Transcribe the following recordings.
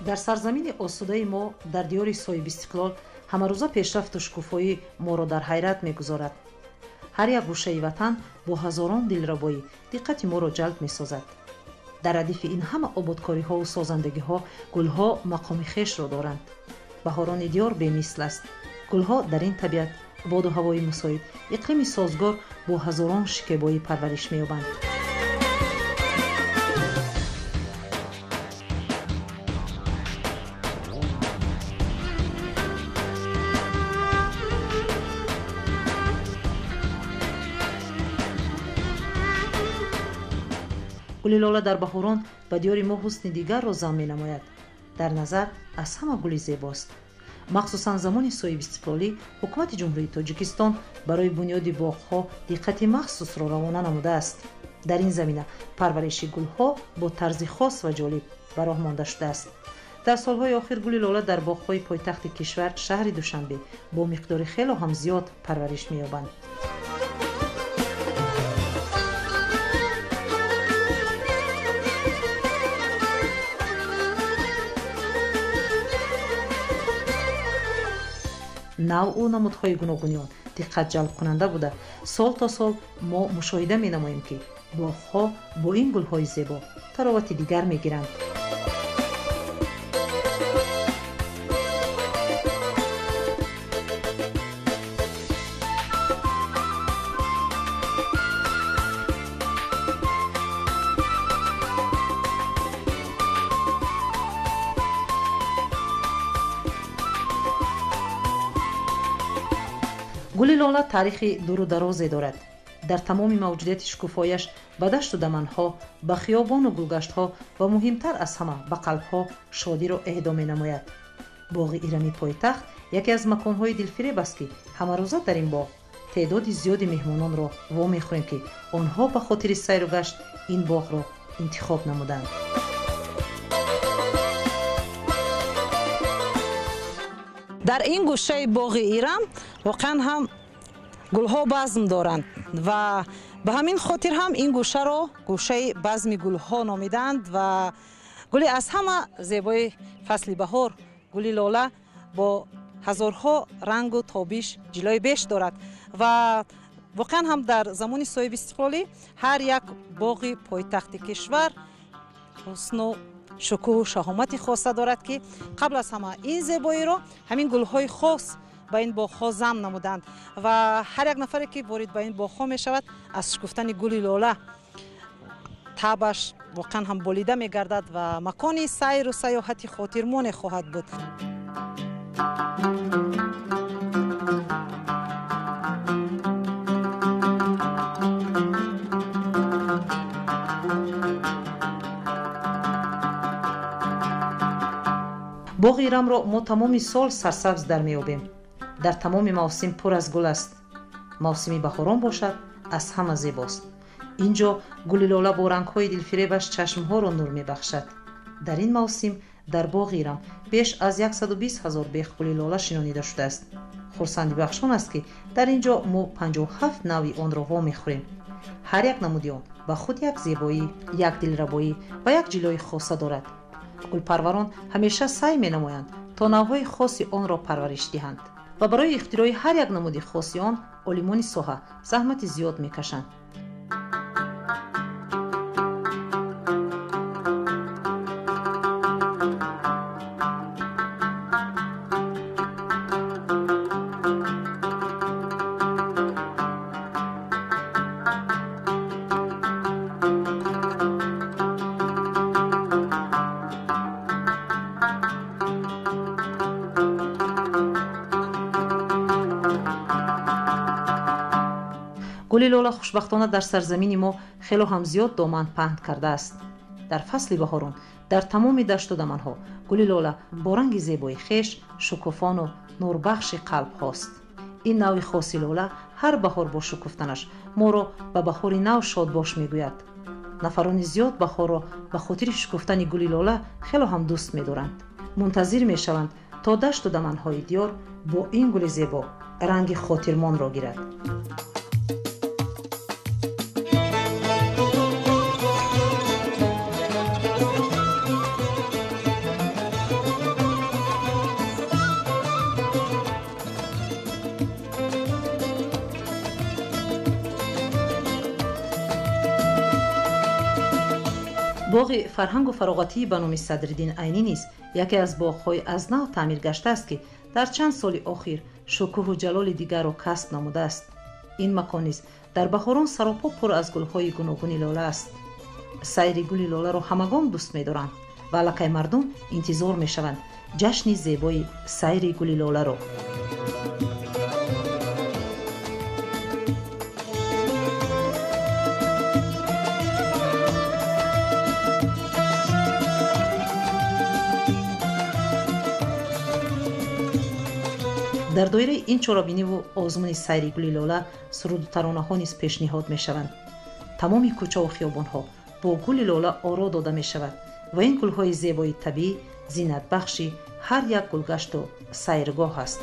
Дар сарзамини осудаи мо, дар диёри соҳибистиқлол, ҳамарӯза пешрафту шукуфоӣ моро дар ҳайрат мегузорад. Ҳар як гӯшаи ватан бо ҳазорон дилрабоӣ диққати моро ҷалб месозад. Дар радифи ин ҳама ободкориҳову созандагиҳо гулҳо мақоми хешро доранд. Баҳорони диёр бемисл аст. Гулҳо дар ин табиат, боду ҳавои мусоид, иқлими созгор бо ҳазорон шикебоӣ парвариш меёбанд. Гули лола дар баҳорон ба диёри мо ҳусни дигарро зам менамояд. Дар назар аз ҳама гули зебост. Махсусан замони соҳибистиқлолӣ ҳукумати Ҷумҳурии Тоҷикистон барои бунёди боғҳо диққати махсусро равона намудааст. Дар ин замина парвариши гулҳо бо тарзи хос ва ҷолиб ба роҳ монда шудааст. Дар солҳои охир гули лола дар боғҳои пойтахти кишвар, шаҳри Душанбе, бо миқдори хело ҳам зиёд парвариш меёбанд. Навъу намудҳои гуногуни он диққатҷалбкунанда буда, сол то сол мо мушоҳида менамоем, ки боғҳо бо ин гулҳои зебо таровати дигар мегиранд. Гули лола таърихи дуру дарозе дорад. Дар тамоми мавҷудияти шукуфояш ба дашту даманҳо, ба хиёбону гулгаштҳо ва муҳимтар аз ҳама ба қалбҳо шодиро эҳдо менамояд. Боғи Ирами пойтахт яке аз маконҳои дилфиреб аст, ки ҳамарӯза дар ин боғ теъдоди зиёди меҳмононро вомехӯрем, ки онҳо ба хотири сайру гашт ин боғро интихоб намуданд. Дар ин гӯшаи боғи Ирам воқеан ҳам гулҳо базм доранд ва ба ҳамин хотир ҳам ин гӯшаро гӯшаи базми гулҳо номиданд. Ва гули аз ҳама зебои фасли баҳор, гули лола, бо ҳазорҳо рангу тобиш ҷилои беш дорад. Ва воқеан ҳам дар замони соҳибистиқлолӣ ҳар як боғи пойтахти кишвар ҳусну шукӯҳу шаҳомати хоса дорад, ки қабл аз ҳама ин зебоиро ҳамин гулҳои хос ба ин боғҳо зам намуданд. Ва ҳар як нафаре, ки ворид ба ин боғҳо мешавад, аз шукуфтани гули лола табаш воқеан ҳам болида мегардад ва макони сайру сайёҳати хотирмоне хоҳад буд. Боғи Ирамро мо тамоми сол сарсабз дар меёбем. Дар тамоми мавсим пур аз гул аст. Мавсими баҳорон бошад, аз ҳама зебост. Ин ҷо гули лола бо рангҳои дилфиребаш чашмҳоро нур мебахшад. Дар ин мавсим дар боғи Ирам беш аз 120 ҳазор бех гули лола шинонида шудааст. Хурсандибахшон аст, ки дар ин ҷо мо 57 навъи онро вомехӯрем. Ҳар як намуди он ба худ як зебоӣ, як дилрабоӣ ва як ҷилои хоса дорад. Гулпарварон ҳамеша саъй менамоянд, то навъҳои хоси онро парвариш диҳанд ва барои ихтирои ҳар як намуди хоси он олимони соҳа заҳмати зиёд мекашанд. Гули лола хушбахтона дар сарзамини мо хело ҳам зиёд доман паҳн кардааст. Дар фасли баҳорон дар тамоми дашту даманҳо гули лола бо ранги зебои хеш шукуфону нурбахши қалбҳост. Ин навъи хоси лола ҳар баҳор бо шукуфтанаш моро ба баҳори нав шодбош мегӯяд. Нафарони зиёд баҳорро ба хотири шукуфтани гули лола хело ҳам дӯст медоранд. Мунтазир мешаванд, то дашту даманҳои диёр бо ин гули зебо ранги хотирмонро гирад. Боғи фарҳангу фароғатии ба номи Садриддин Айнӣ низ яке аз боғҳои аз нав таъмир гаштааст, ки дар чанд соли охир шукӯҳу ҷалоли дигарро касб намудааст. Ин макон низ дар баҳорон саропо пур аз гулҳои гуногуни лола аст. Сайри гули лоларо ҳамагон дӯст медоранд ва аллакай мардум интизор мешаванд ҷашни зебои сайри гули лоларо. Дар доираи ин чорабиниву озмуни сайри гули лола суруду таронаҳо низ пешниҳод мешаванд. Тамоми кӯчаву хиёбонҳо бо гули лола оро дода мешавад ва ин гулҳои зебои табиӣ зинатбахши ҳар як гулгашту сайргоҳ аст.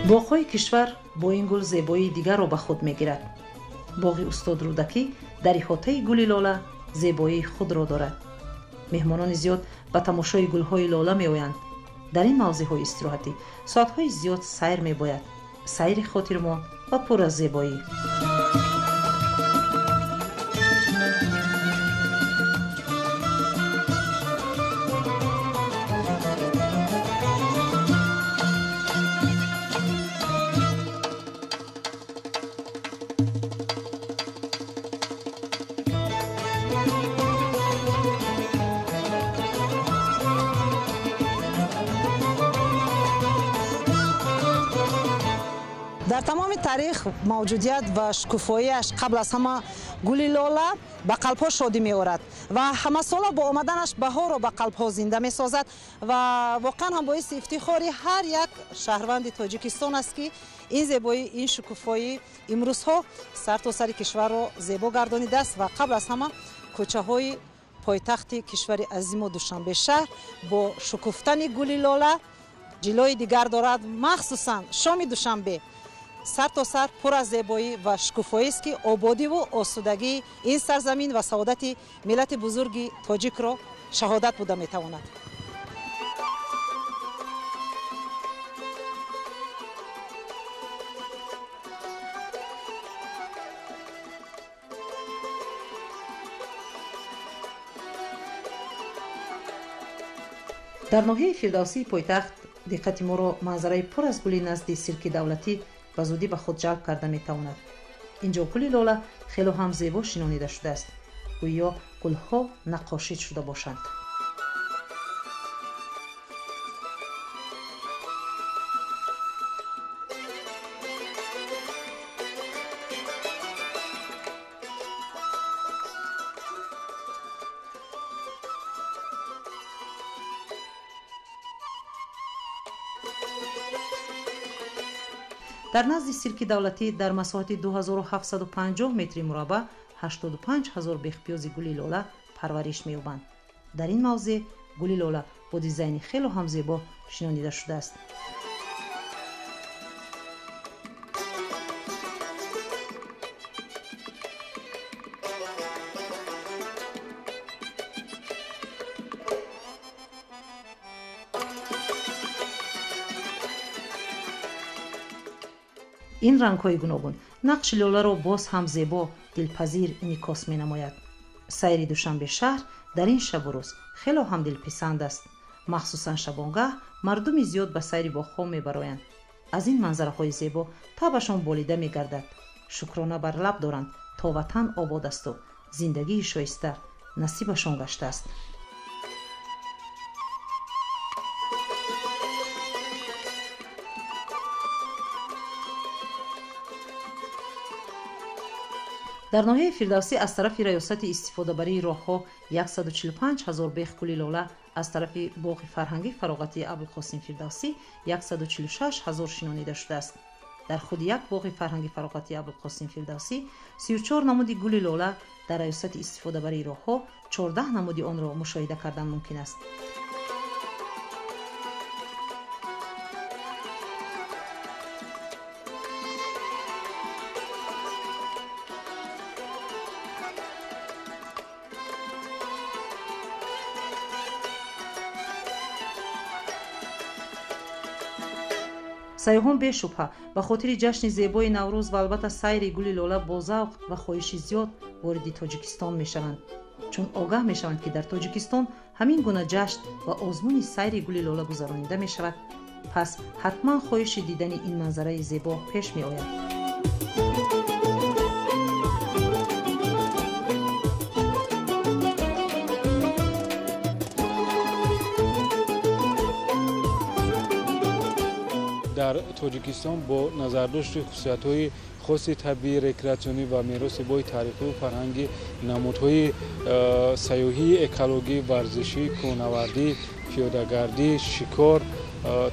Боғҳои кишвар бо ин гул зебоии дигарро ба худ мегирад. Боғи устод Рӯдакӣ дар иҳотаи гули лола зебоии худро дорад. Меҳмонони зиёд ба тамошои гулҳои лола меоянд. Дар ин мавзеъҳои истироҳатӣ соатҳои зиёд сайр мебояд, сайри хотирмон ва пур аз зебоӣ. Дар тамоми таърих мавҷудият ва шукуфоиаш қабл аз ҳама гули лола ба қалбҳо шодӣ меорад ва ҳамасола бо омаданаш баҳорро ба қалбҳо зинда месозад ва воқеан ҳам боиси ифтихори ҳар як шаҳрванди Тоҷикистон аст, ки ин зебоӣ, ин шукуфоӣ имрӯзҳо сартосари кишварро зебо гардонидааст ва қабл аз ҳама кӯчаҳои пойтахти кишвари азиму Душанбе шаҳр бо шукуфтани гули лола ҷилои дигар дорад. Махсусан шоми Душанбе сар то сар пур аз зебоӣ ва шукуфоист, ки ободиву осудагии ин сарзамин ва саодати миллати бузурги тоҷикро шаҳодат буда метавонад. Дар ноҳияи Фирдавсии пойтахт диққати моро манзараи пур аз гули назди сирки давлатӣ ба зудӣ ба худ ҷалб карда метавонад. Инҷо гули лола хело ҳам зебо шинонида шудааст, гӯё гулҳо наққошид шуда бошанд. Дар назди сирки давлатӣ дар масоҳати 2750 метри мураббаъ 85 ҳазор бехпиёзи гули лола парвариш меёбанд. Дар ин мавзеъ гули лола бо дизайни хело ҳам зебо шинонида шудааст. Ин рангҳои гуногун нақши лоларо боз ҳам зебо, дилпазир инъикос менамояд. Сайри Душанбе шаҳр дар ин шабу рӯз хело ҳам дилписанд аст. Махсусан шабонгаҳ мардуми зиёд ба сайри боғҳо мебароянд. Аз ин манзараҳои зебо табашон болида мегардад. Шукрона бар лаб доранд, то ватан обод асту зиндагии шоиста насибашон гаштааст. Дар ноҳияи Фирдавсӣ аз тарафи раёсати истифодабарии роҳҳо 145 ҳазор бех гули лола, аз тарафи боғи фарҳангӣ фароғатии Абулқосим Фирдавсӣ 146 ҳазор шинонида шудааст. Дар худи як боғи фарҳангӣ фароғатии Абулқосим Фирдавсӣ 34 намуди гули лола, дар раёсати истифодабарии роҳҳо 14 намуди онро мушоҳида кардан мумкин аст. Сайёҳон бешубҳа ба хотири ҷашни зебои Наврӯз ва албатта сайри гули лола бо завқ ва хоҳиши зиёд вориди Тоҷикистон мешаванд, чун огаҳ мешаванд, ки дар Тоҷикистон ҳамин гуна ҷашн ва озмуни сайри гули лола гузаронида мешавад. Пас ҳатман хоҳиши дидани ин манзараи зебо пеш меояд. Дар Тоҷикистон бо назардошти хусусиятҳои хоси табиӣ, рекреатсионӣ ва мероси бои таърихию фарҳангӣ намудҳои сайёҳии экологӣ, варзишӣ, кӯҳнавардӣ, пиёдагардӣ, шикор,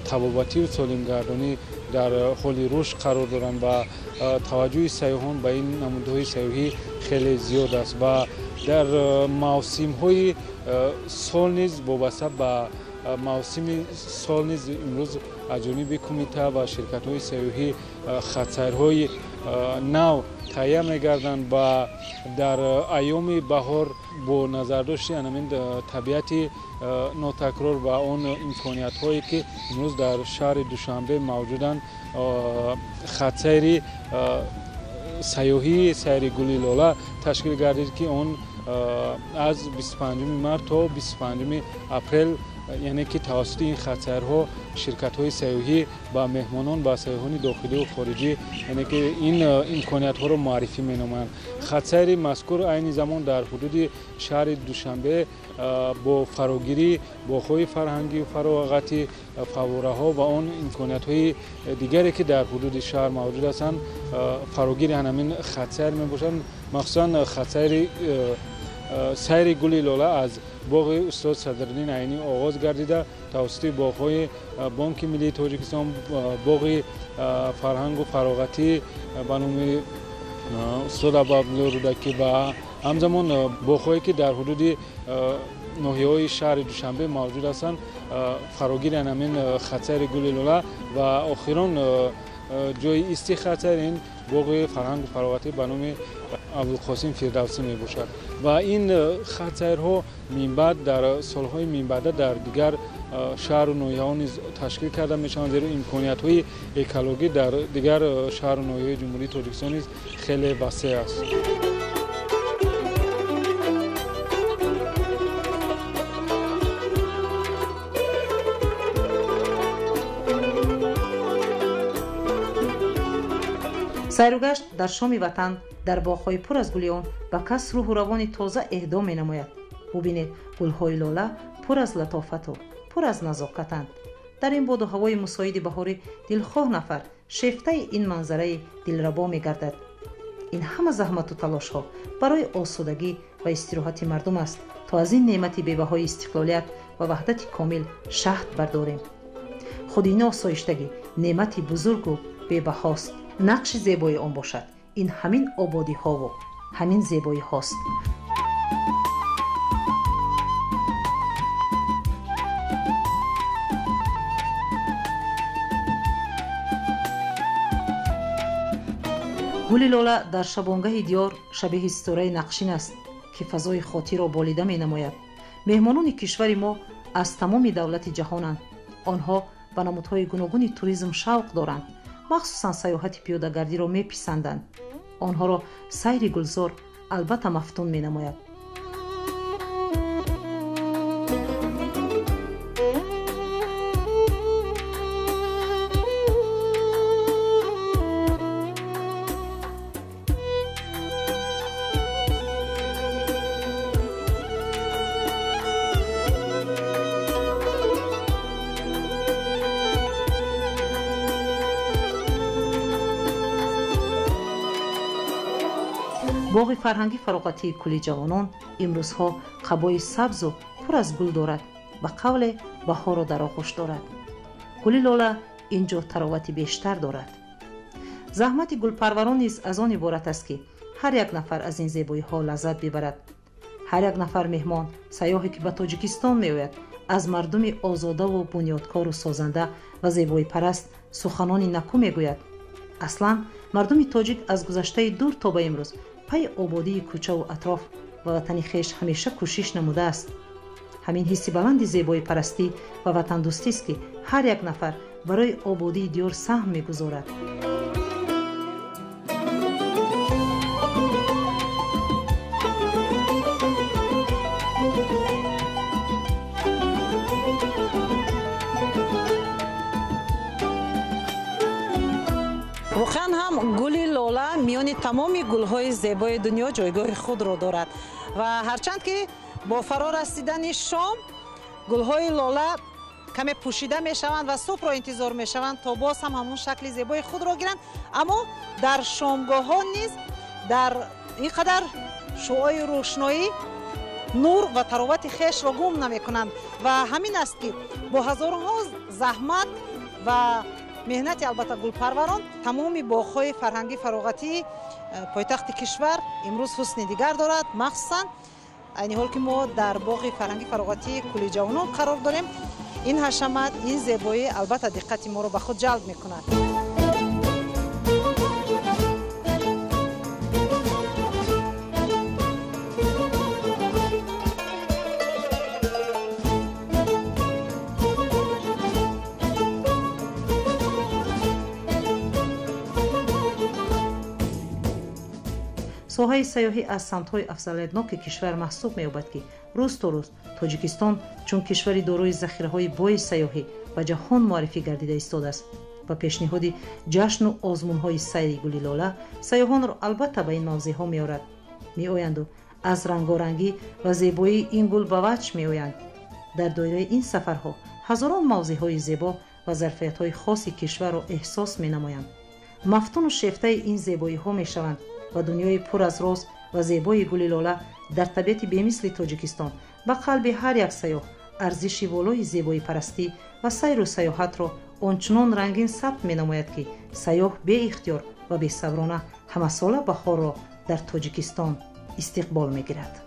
табобатию солимгардонӣ дар ҳоли рушд қарор доранд ва таваҷҷӯҳи сайёҳон ба ин намудҳои сайёҳӣ хеле зиёд аст ва дар мавсимҳои сол низ вобаста ба мавсими сол низ имрӯз аз ҷониби кумита ва ширкатҳои сайёҳӣ хатсайрҳои нав таҳия мегарданд ва дар айёми баҳор бо назардошти ҳамин табиати нотакрор ва он имкониятҳое ки имрӯз дар шаҳри Душанбе мавҷуданд, хатсайри сайёҳии сайри гули лола ташкил гардид, ки он аз 25 март то 25 апрел, яъне ки тавассути ин хатсайрҳо ширкатҳои сайёҳӣ ба меҳмонон, ба сайёҳони дохилию хориҷӣ, яъне ки ин имкониятҳоро муаррифӣ менамоянд. Хатсайри мазкур айни замон дар ҳудуди шаҳри Душанбе бо фарогирии боғҳои фарҳангию фароғатӣ, фаввораҳо ва он имкониятҳои дигаре ки дар ҳудуди шаҳр мавҷуд ҳастанд, фарогири ҳамин хатсайр мебошанд. Махсусан хатсайри сайри гули лола аз боғи устод Садриддин Айнӣ оғоз гардида, тавассути боғҳои Бонки миллии Тоҷикистон, боғи фарҳангу фароғатӣ ба номи устод Абуабдуллоҳ Рӯдакӣ ва ҳамзамон боғҳое ки дар ҳудуди ноҳияҳои шаҳри Душанбе мавҷуд ҳастанд, фарогири ҳамин хатсайри гули лола ва охирон ҷои исти хатсайр ин боғи фарҳангу фароғатӣ ба номи Абулқосим Фирдавсӣ мебошад. Ва ин хатсайрҳо минбаъд дар солҳои минбаъда дар дигар шаҳру ноҳияҳо низ ташкил карда мешаванд, зеро имкониятҳои экологӣ дар дигар шаҳру ноҳияҳои Ҷумҳурии Тоҷикистон низ хеле васеъ аст. Сайругашт дар шоми ватан дар боғҳои пур аз гули он ба кас рӯҳу равони тоза эҳдо менамояд. Бубинед, гулҳои лола пур аз латофату пур аз назокатанд. Дар ин боду ҳавои мусоиди баҳорӣ дилхоҳ нафар шефтаи ин манзараи дилрабо мегардад. Ин ҳама заҳмату талошҳо барои осудагӣ ва истироҳати мардум аст, то аз ин неъмати бебаҳои истиқлолият ва ваҳдати комил шаҳд бардорем. Худи ин осоиштагӣ неъмати бузургу бебаҳост. Нақши зебои он бошад ин ҳамин ободиҳову ҳамин зебоиҳост. Гули лола дар шабонгаҳи диёр шабеҳи ситораи нақшин аст, ки фазои хотирро болида менамояд. Меҳмонони кишвари мо аз тамоми давлати ҷаҳонанд. Онҳо ба намудҳои гуногуни туризм шавқ доранд, махсусан сайёҳати пиёдагардиро меписанданд. Онҳоро сайри гулзор албатта мафтун менамояд. Боғи фарҳанги фароғатии кулли ҷавонон имрӯзҳо қабои сабзу пур аз гул дорад, ба қавле баҳорро дар оғӯш дорад. Гули лола ин ҷо таровати бештар дорад. Заҳмати гулпарварон низ аз он иборат аст, ки ҳар як нафар аз ин зебоиҳо лаззат бибарад. Ҳар як нафар меҳмон, сайёҳе ки ба Тоҷикистон меояд, аз мардуми озодаву бунёдкору созанда ва зебоипараст суханони наку мегӯяд. Аслан мардуми тоҷик аз гузаштаи дур то ба имрӯз пайи ободии кӯчаву атроф ва ватани хеш ҳамеша кӯшиш намудааст. Ҳамин ҳисси баланди зебоипарастӣ ва ватандӯстист, ки ҳар як нафар барои ободии диёр саҳм мегузорад. Воқеан ҳам гули лола миёни тамоми гулҳои зебои дунё ҷойгоҳи худро дорад ва ҳарчанд ки бо фаро расидани шом гулҳои лола каме пӯшида мешаванд ва субҳро интизор мешаванд то боз ҳам ҳамон шакли зебои худро гиранд, аммо дар шомгоҳҳо низ дар ин қадар шуои рӯшноӣ нур ва таровати хешро гум намекунанд ва ҳамин аст ки бо ҳазорҳо заҳмат ва меҳнати албатта гулпарварон тамоми боғҳои фарҳангӣ фароғатии пойтахти кишвар имрӯз ҳусни дигар дорад. Махсусан айни ҳол ки мо дар боғи фарҳангӣ фароғатии кӯли ҷавонон қарор дорем, ин ҳашамат, ин зебоӣ албатта диққати моро ба худ ҷалб мекунад. Соҳаи сайёҳӣ аз самтҳои афзалиятноки кишвар маҳсуб меёбад, ки рӯз то рӯз Тоҷикистон чун кишвари дорои захираҳои бои сайёҳӣ ба ҷаҳон муаррифӣ гардида истодааст. Ба пешниҳоди ҷашну озмунҳои сайри гули лола сайёҳонро албатта ба ин мавзеъҳо меорад. Меоянду аз рангорангӣ ва зебоии ин гул ба ваҷ меоянд. Дар доираи ин сафарҳо ҳазорон мавзеъҳои зебо ва зарфиятҳои хоси кишварро эҳсос менамоянд. Мафтуну шефтаи ин зебоиҳо мешаванд ва дунёи пур аз роз ва зебои гули лола дар табиати бемисли Тоҷикистон ба қалби ҳар як сайёҳ арзиши волои зебоипарастӣ ва сайру сайёҳатро ончунон рангин сабт менамояд, ки сайёҳ беихтиёр ва бесаброна ҳамасола баҳорро дар Тоҷикистон истиқбол мегирад.